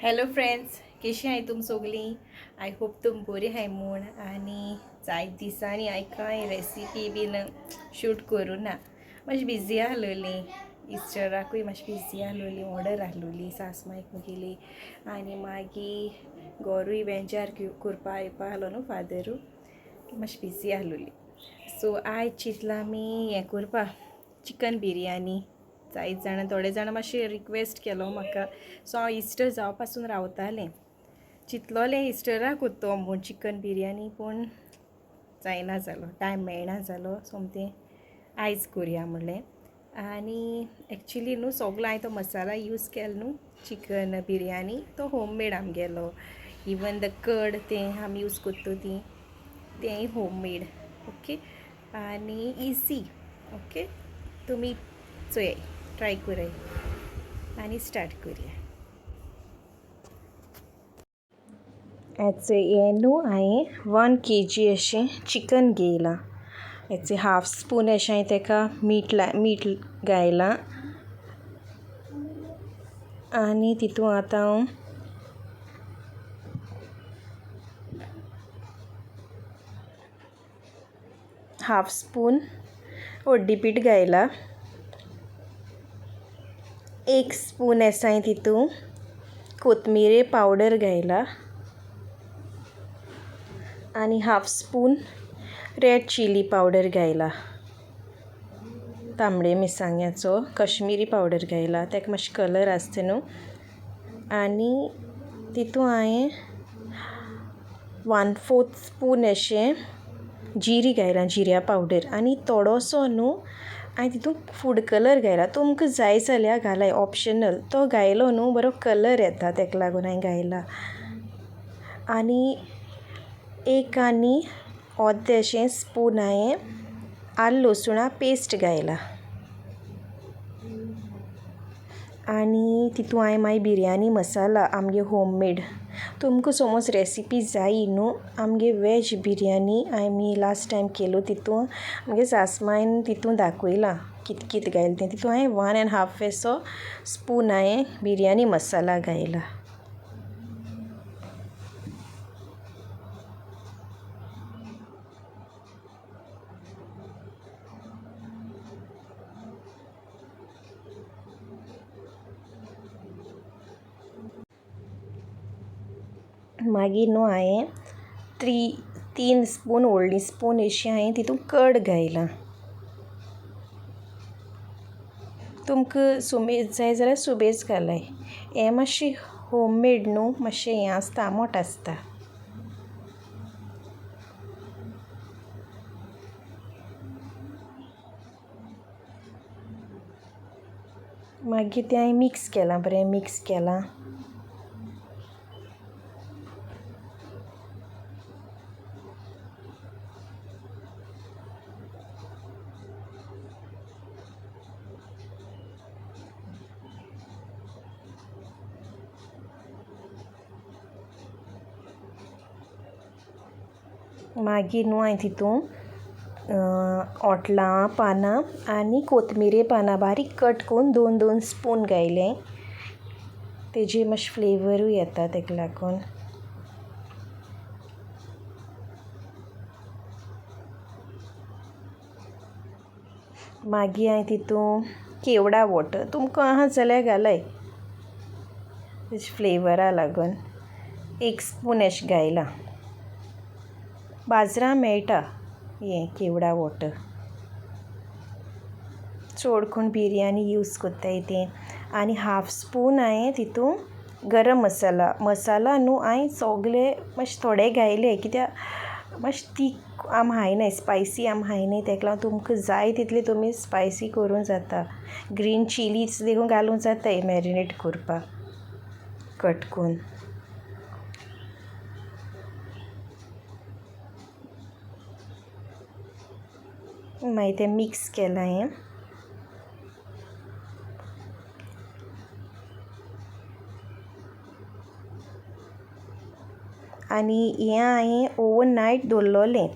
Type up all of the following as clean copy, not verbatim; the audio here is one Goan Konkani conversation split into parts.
हॅलो फ्रेंड्स, कशी आहाय तुम सोगलीं? I hope तुम बरी आहाय म्हूण. आनी जायत दिसांनी हांवें कांय रेसिपी बीन शूट करूं ना, मातशी बिजी आसलोली. इस्टराकूय मातशी बिजी आसलोली, ऑर्डर आसलोली सासमांयक मुगेली. आनी मागीर घरूय वेंजार करपा येवपा आसलो न्हू फादरू, मातशी बिजी आसलोली. सो आयज चिंतलां आमी हें करपा, चिकन बिरयानी. जायत जाणां, थोडे जाणां मातशें रिक्वेस्ट केलो म्हाका. सो हांव इस्टर जावपा पासून रावतालें, चिंतलोलें इस्टराक कोत्तो म्हूण चिकन बिरयानी, पूण जायना जालो, टायम मेळना जालो. सोमतें आयज करुया म्हणलें. आनी एक्चुली न्हू सोगलो हांवें तो मसाला यूज केलो न्हू चिकन बिरयानी, तो होममेड आमगेलो. इवन the कड तें आमी यूज कोत्तो ती, तेंय होममेड. ओके, आनी इजी. ओके, तुमी चोयाय, ट्राय कराय आनी स्टार्ट करुया. हें न्हू हांवें 1 kg अशें चिकन घेयलां. हेचे हाफ स्पून अशें हांवें ताका मीठ घायलां. आनी तितून आतां हांव हाफ स्पून हळदी पीठ घायला, 1 स्पून आसा तितून कोथमिरे पावडर घायला आनी half spoon red chilli powder घायला, तांबडे मिरसांग्याचो कश्मीरी पावडर घायला, ताका मातशें कलर आसता न्हू. आनी तितून हांवें 1/4 स्पून अशें जिरी घायला, जिऱ्या पावडर. आनी थोडोसो न्हू हांवें तितून फूड कलर घायला. तुमकां जाय जाल्यार घालाय, ऑप्शनल. तो घायलो न्हू बरो कलर येता, ताका लागून हांवें घायला. आनी 1 आनी अर्दें अशें स्पून हांवें आल्ल लसुणा पेस्ट घायला. आनी तितून हांवें मागीर बिरयानी मसाला आमगे होममेड. तुमकां समज रेसिपी जायी न्हू, आमगे वेज बिरयानी आमी लास्ट टायम केलो तितून आमगे सासमांयन तितून दाखयलां कित कित घायलें तें. तितून हांवें 1 1/2 असो स्पून हांवें बिरयानी मसाला घायला. मागीर न्हू हांवें 3 स्पून व्हडली स्पून अशी हांवें तितून कड घायला. तुमकां सुबेज जाय जाल्यार सुबेज घालाय. हें मातशें होममेड न्हू, मातशें हें आसता, आमट आसता. मागीर तें हांवें मिक्स केलां, बरें मिक्स केलां. मागीर न्हू हांवें तितून ओटलां पानां आनी कोथमिरे पानां बारीक कट करून 2 2 स्पून घायले. तेजे मातशें फ्लेवरूय येता ताका लागून. मागीर हांवें तितून केवडा वॉटर, तुमकां आहा जाल्यार घालाय, तेजे फ्लेवरा लागून 1 स्पून अशें घायलां. बाजरां मेळटा हें केवडा वॉटर, चड कोण बिरयानी यूज कोत्ताय तें. आनी हाफ स्पून हांवें तितून गरम मसाला. मसाला न्हू हांवें सोगले मातशे थोडे घायले, कित्याक मातशें तीख आम खायनाय, स्पायसी आम खायनाय, ताका लागून तुमकां जाय तितली तुमी स्पायसी करूं जाता. ग्रीन चिलीज देखून घालूं जाताय मॅरिनेट करपाक कट करून. मागीर तें मिक्स केलां हांवें. आनी हें हांवें ओवरनायट दवरलोलें.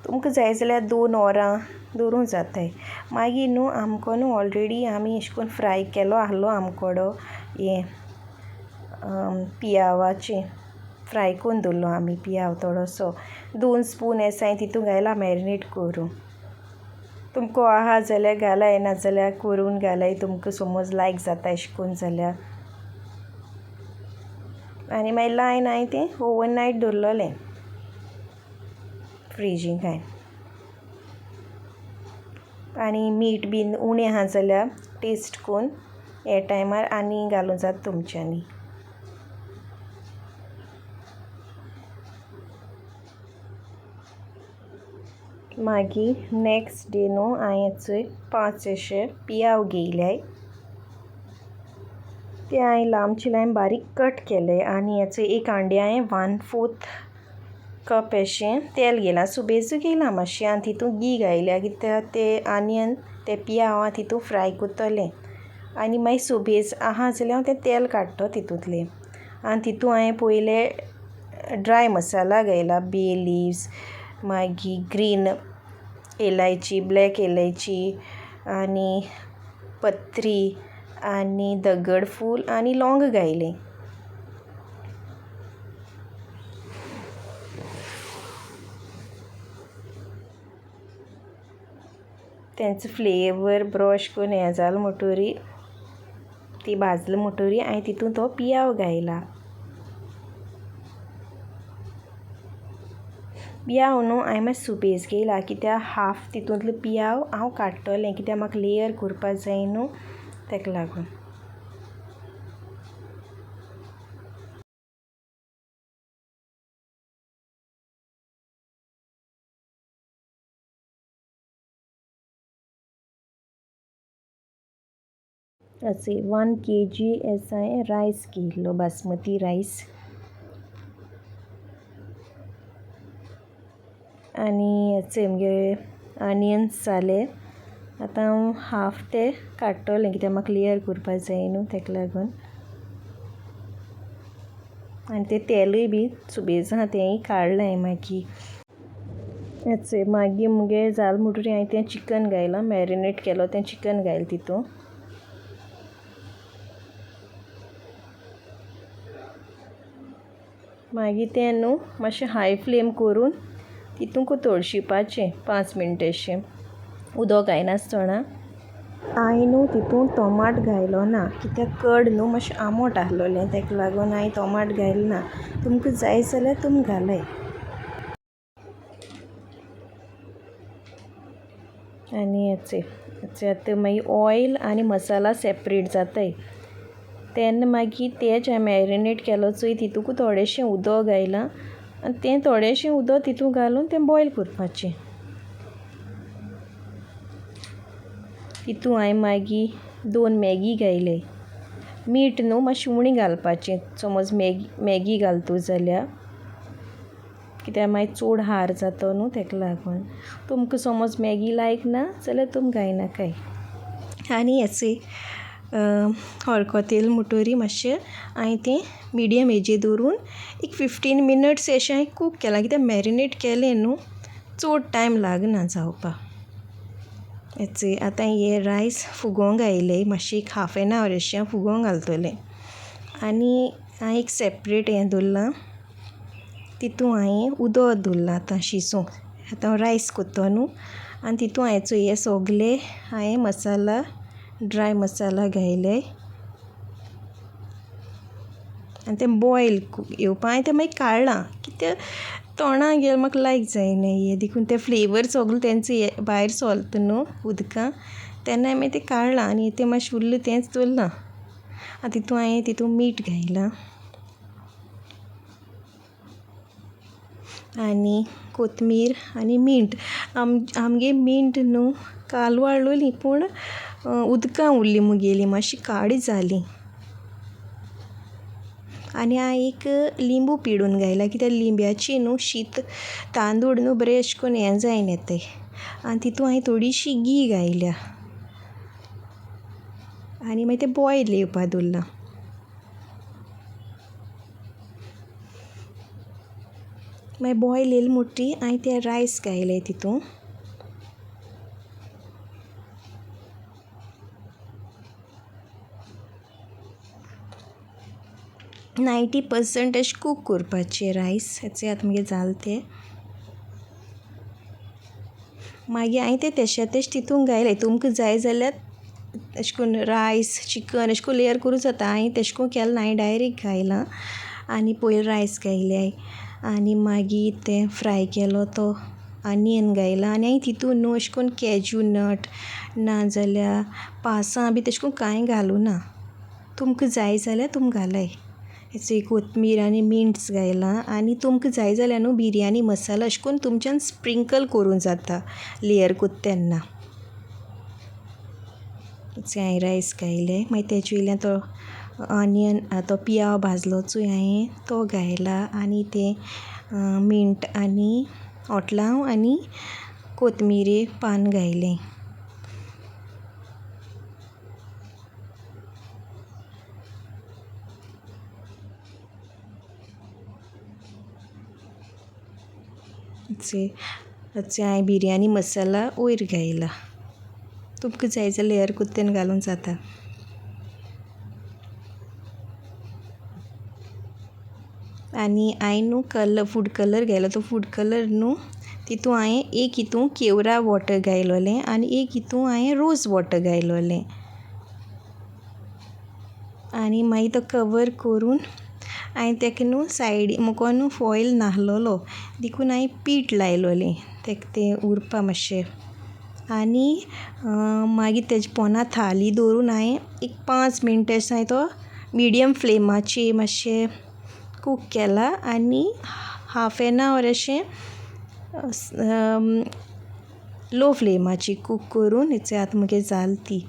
तुमकां जाय जाल्यार 2 वरां दवरूंक जाताय. मागीर न्हू आमकां न्हू ऑलरेडी आमी अशें करून फ्राय केलो आहलो आमकोडो हें पियावाचें फ्राय करून दवरलो आमी पियाव थोडोसो 2 स्पून एसाय तितू घायला मॅरिनेट करून. तुमकां आहा जाल्यार घालाय, नाजाल्यार करून घालाय तुमकां समज लायक जाता अशें करून जाल्यार. आनी मागीर लायन हांवें तें ओवरनायट दवरलेलें फ्रिजीक हांवें. आनी मीठ बीन उणें आहा जाल्यार टेस्ट करून हे टायमार आनी घालूं जाता तुमच्यांनी. मागीर नॅक्स्ट डे न्हू हांवें चोय 5 अशे पियाव घेयल्याय, ते हांवें लांबचे लायन बारीक कट केले. आनी हेचो एक हांडी हांवें 1/4 कप अशें तेल घेयलां, सुबेजू घेयलां मातशें. आनी तितू घी घायल्या कित्याक ते आनियन ते पियाव आहा तितू फ्राय कोत्तोलें. आनी मागीर सुबेज आहा जाल्यार हांव तें तेल काडटो तितूंतलें. आनी तितू हांवें पयलें ड्राय मसाला घायला, बे लिव्स, मागीर ग्रीन इलायची, ब्लॅक इलायची आनी पत्री आनी दगडफूल आनी लौंग घायलें. तेंचो फ्लेवर ब्रॉश करून हें जालें म्हणटरी ती भाजली म्हणटरी हांवें तितून तो पियाव घायला. पियाव न्हू हांवें मातशें सुबेज घेयला कित्याक हाफ तितूंतलो पियाव हांव काडटलें कित्याक म्हाका लेयर करपा जाय न्हू तेका लागून. अशें 1 kg एसाय रायस घेयल्लो, बासमती रायस. आनी हेचे मगे आनियन्स जाले. आतां हांव हाफ ते काडटलें कित्याक म्हाका लेयर करपा जाय न्हू तेका लागून. आनी तें तेलूय बी सुबेज आहा तेंय काडलें मागीर. हेचे मागीर मुगे जालें म्हणटरी हांवें तें चिकन घायलां, मॅरिनेट केलो तें चिकन घायलां तितू. मागीर तें न्हू मातशें हाय फ्लेम करून तितूंक तळशिपाचें 5 मिनट अशें उदक घायनासतना. हांवें न्हू तितून टोमाट घायलो ना कित्याक कर्ड न्हू मातशें आंबट आसलोलें तेका लागून हांवें टोमाट घायलें ना. तुमकां जाय जाल्यार तुमी घालाय. आनी हेचे हेचे आतां मागीर ऑयल आनी मसाला सेपरेट जाताय तेन्ना मागीर तें जें मॅरिनेट केलो चोय तितूंक थोडेशें उदक घायलां आनी तें थोडेशें उदक तितूंत घालून तें बॉयल करपाचें. तितू हांवें मागीर 2 मॅगी घायले. मीठ न्हू मातशें उणें घालपाचें समज मॅगी मॅगी घालता जाल्यार कित्याक मागीर चोड हार जाता न्हू तेका लागून. तुमकां समज मॅगी लायक ना जाल्यार तुमी घायनाकाय. आनी हेचे हरकतेल मुटोरी मातशें हांवें तें मिडियम हेजेर दवरून एक 15 मिनट्स अशें हांवें कूक केलां कित्याक मॅरिनेट केलें न्हू चोड टायम लागना जावपाक. हेचे आतां हे रायस फुगोंक घायले मातशें एक हाफ एन our अशें फुगोंक घालतलें. आनी हांवें एक सेपरेट हें दवरलां तितू हांवें उदक दवरलां आतां शिजोंक. आतां हांव रायस कोत्तो न्हू आनी तितू हांवें चोय हे सोगले हांवें मसाला ड्राय मसाला घायले. आनी तें बॉयल येवपा हांवें तें मागीर काडलां कित्याक तोंडाक गेल्यार म्हाका लायक जायना हें देखून तें फ्लेवर सगलो तेंचो भायर सोलता न्हू उदकां तेन्ना हांवें तें काडलां आनी तें मातशें उरलां तेंच दवरलां. आतां तितू हांवें तितू मीठ घायलां आनी कोथमीर आनी मिंट. आमगे मिंट न्हू काल हाडलोली पूण उदकां उरली मुगेली मातशी काळी जाली. आनी हांवें एक लिंबू पिळून घायला कित्याक लिंब्याची न्हू शीत तांदूळ न्हू बरें अशें करून हें जायन येताय. आनी तितू हांवें थोडीशी घी घायल्या. आनी मागीर तें बॉयल येवपा दवरलां. मागीर बॉयल येयलें म्हणटरी हांवें ते रायस घायले तितून. 90% अशें कूक करपाचें रायस. हें आतां मुगे जालें तें. मागीर हांवें तें तेश्या तेश तितून घायलें. तुमकां जाय जाल्यार अशें करून रायस चिकन अशें करून लेयर करूं जाता. हांवें तेशें करून केलें ना. हांवें डायरेक्ट घायलां आनी पयलीं रायस घायलें आनी मागीर तें फ्राय केलो तो आनीयन घायला आनी हांवें तितून न्हू अशें करून कॅज्यू नट नाजाल्यार पासां बी तेशें करून कांय घालूं ना. तुमकां जाय जाल्यार तुमी घालाय. कोथमीर आनी मिंट्स घायलां आनी तुमकां जाय जाल्यार न्हू बिरयानी मसाला अशें करून तुमच्यान स्प्रिंकल करूंक जाता लेयर कोत्ता तेन्ना. हांवें रायस घायलें मागीर तेजे वयल्यान तो ऑनियन तो पियाव भाजलो चोय हांवें तो घायला आनी तें मिंट आनी ओटलांव आनी कोथमिरे पान घायलें. हांवें बिरयानी मसाला वयर घायला. तुमकां जाय जाल्यार लेयर कोत्ता तेन्ना घालूंक जाता. आनी हांवें न्हू कलर फूड कलर घायलो तो फूड कलर न्हू तितू हांवें एक हितू केवरा वॉटर घायलोलें आनी एक हितू हांवें रोज वॉटर घायलोलें. आनी मागीर तो कवर करून हांवें ताका न्हू सायडी मुको न्हू फॉयल नाहलोलो देखून हांवें पीठ लायलोलें ताका तें उरपा मातशें. आनी मागीर तेजे पोंदा थाली दवरून हांवें एक 5 मिनटां अशें हांवें तो मिडियम फ्लेमाचेर मातशें कूक केला आनी हाफ एन our अशें लो फ्लेमाचेर कूक करून हें आतां मुगे जाली ती.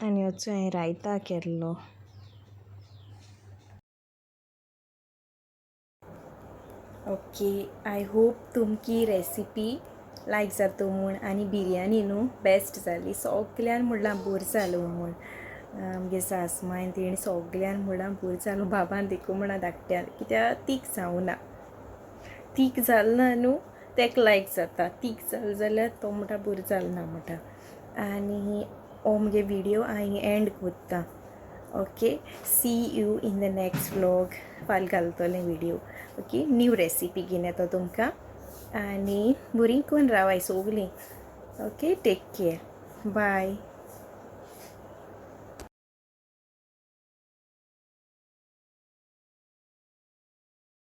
आनी असो हांवें रायता केल्लो. ओके, I hope तुमकी रेसिपी लायक जाता म्हूण. आनी बिरयानी न्हू बेस्ट जाली. सगल्यान म्हणलां बोर जालो म्हूण. आमगे सासमांयन तेणी सगल्यान म्हणलां बोर जालो. बाबान देखून म्हणा धाकट्यान कित्याक तीख जावना. तीख जाल ना न्हू तेका लायक जाता. तीख जाल जाल्यार तो म्हणटा बोर जाल ना म्हणटा. आनी हो मुगे विडियो हांव एंड कोत्ता. Okay, see you in the next vlog. फाल्यां घालतलें विडियो. ओके, न्यू रेसिपी घेवन येता तुमकां. आनी बरी करून रावाय सगलीं. Okay, take care, bye.